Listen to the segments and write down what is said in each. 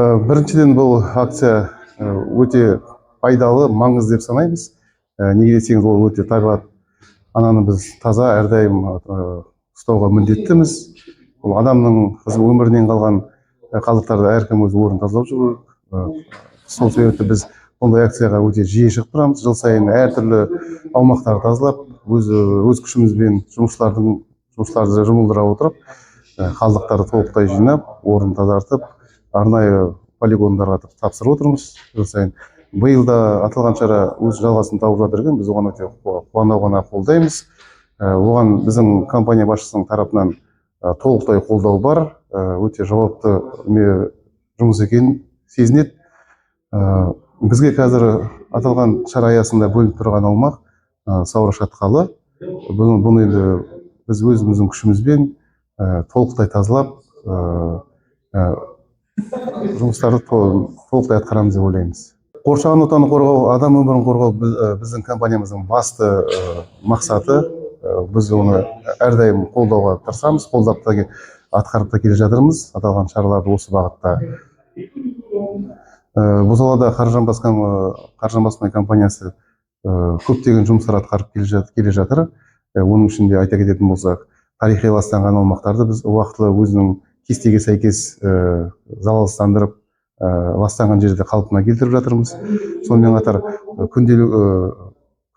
Біріншіден, бұл акция өте пайдалы, маңызды деп санаймыз. Неге десеңіз, ол өте табиғат ананы біз таза әрдайым ұстауға міндеттіміз. Бұл адамның өмірінен қалған қалдықтарды әркім өз орнын тазалап жүру керек. Сол себепті біз бұндай акцияға өте жиі шығып тұрамыз. Жыл сайын әртүрлі аумақтарды тазалап, өз күшімізбен жұмысшыларды жұмылдыра отырып, қалдықтарды толықтай жинап, орнын тазартып, арнайы полигондарға тапсырып отырмыз жыл сайын. Биыл да аталған шара өз жалғасын тауып жатыр екен, біз оған өте қуана қуана қолдаймыз. Оған біздің компания басшысының тарапынан толықтай қолдау бар. Өте жауапты жұмыс екенін сезінеді. Бізге қазір аталған шара аясында бөлініп тұрған аумақ Саура шатқалы. Бұны енді біз өзіміздің күшімізбен толықтай тазалап, жұмыстарды толықтай атқарамыз деп ойлаймыз. Қоршаған ортаны қорғау, адам өмірін қорғау біздің компаниямыздың басты мақсаты. Біз оны әрдайым қолдауға тырысамыз, қолдап та атқарып та келе жатырмыз аталған шараларды осы бағытта. Бұл салада Қаржанбас мұнай компаниясы көптеген жұмыстар атқарып келе жатыр. Оның ішінде айта кететін болсақ, тарихи ластанған аумақтарды біз уақытылы өзінің кестеге сәйкес залалсыздандырып, ластанған жерді қалпына келтіріп жатырмыз. Сонымен қатар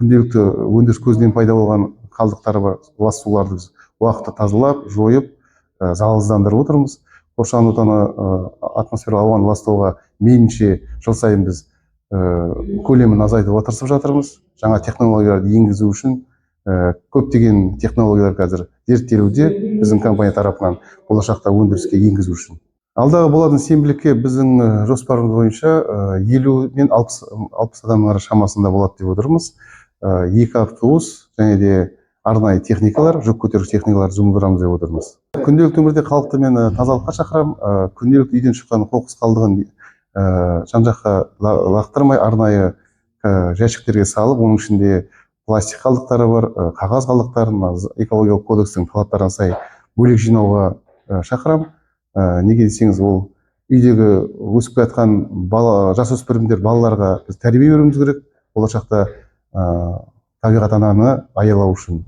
күнделікті өндіріс көзінен пайда болған қалдықтары бар лас суларды біз уақытылы тазалап, жойып, залалсыздандырып отырмыз. Қоршаған ортаны, атмосфералық ауаны ластауға мейлінше жыл сайын біз көлемін азайтуға тырысып жатырмыз. Жаңа технологияларды енгізу үшін көптеген технологиялар қазір зерттелуде біздің компания тарапынан, болашақта өндіріске енгізу үшін. Алдағы болатын сенбілікке біздің жоспарымыз бойынша 50 мен 60 адамның шамасында болады деп отырмыз. Екі автобус және де арнайы техникалар, жүк көтергіш техникаларды жұмылдырамыз деп отырмыз. Күнделікті өмірде халықты мен тазалыққа шақырамын. Күнделікті үйден шыққан қоқыс қалдығын жан жаққа лақтырмай, арнайы жәшіктерге салып, оның ішінде пластик қалдықтары бар, қағаз қалдықтарын мына экологиялық кодекстің талаптарына сай бөлек жинауға шақырамын. Неге десеңіз, ол үйдегі өсіп келе жатқан бала, жасөспірімдер, балаларға біз тәрбие беруіміз керек болашақта табиғат ананы аялау үшін.